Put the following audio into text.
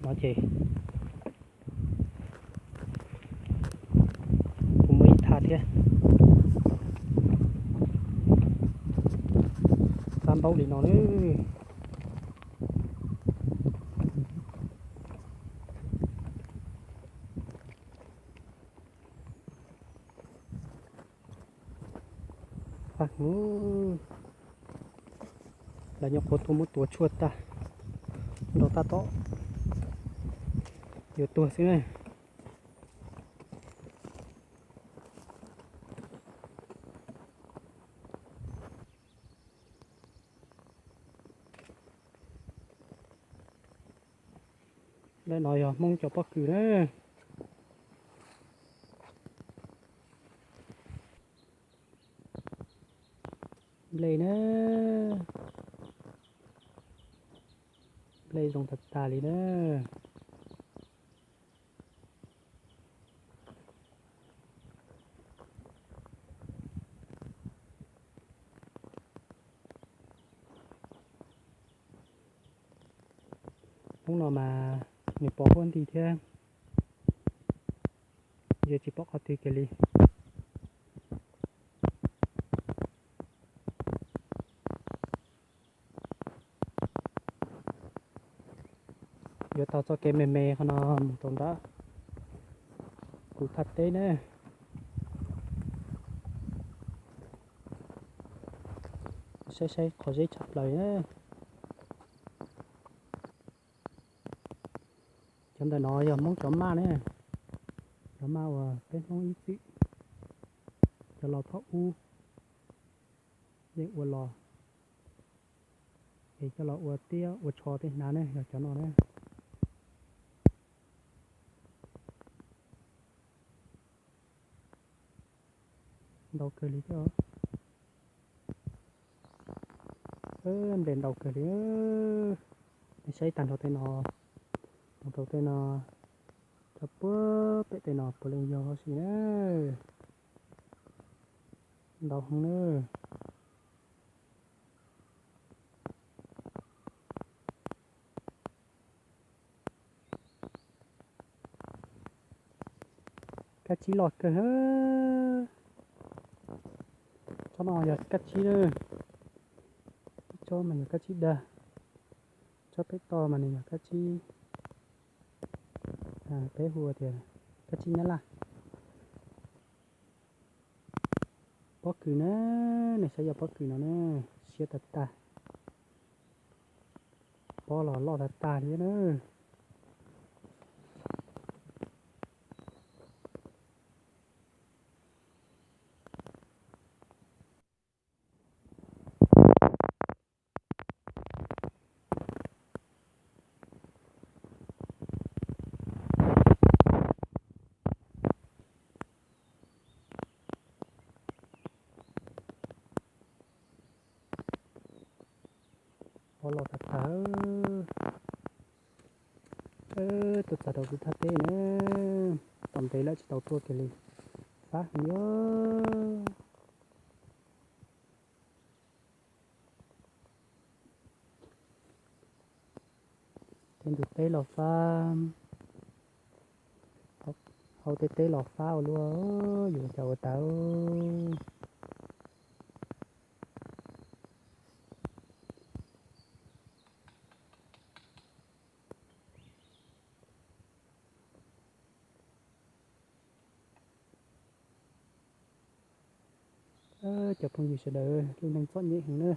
No ces kuv muaj ib thaj thiab. Xab npaum li no na. Faj heev. Lawv nyuam qhuav tuaj muab tuav tshuaj tag, nrau tab tom yuav tuag xwb na. Lawm no yog Hmoob cov pob kws na. Nplej na, nplej zoo tag tag li na. Hnub no mas nws pos huab nti thiab, yus tsis pom qhov twg kiag li. Yuav taug txoj kev me me qhov no mus rau nram kuv thaj teb na. Saib saib qhov zeb tshaj plaws na. Cov ntawm no yog Hmoob cov maj ne, cov maj uas peb Hmoob ib txwm coj los thaum ub yeej ua los, es coj los ua tiab ua tsho tej hnav ne, yog cov no ne. Ntau kawg li thiab. Nplej ntau kawg li. Nej saib tag nrho tej no, tag nrho tej no, txog puag pem tej no puav leej yog huv si na. Ntau heev na. Kab tsib loj kawg. Tsob no yog kab tsib na. Ib tsob mas yog kab tsib dag. Tsob pem toj mas nws yog kab tsib, peb hu tias kab tsib nyab laj. Pob kws na, nej saib yog pob kws no na, siab tag tag. Pob los loj tag tag li na. Pob los tag tag. Tuaj txog rau kuv thaj teb na, tau ntev lawm tsis tau tuaj kiag li. Fab heev li. Tej ntug teb los fab, hauv tej teb los fab ua luaj, yuav ua cas ua tau. Cov phooj ywg sawv daws, lub neej txom nyem heev na.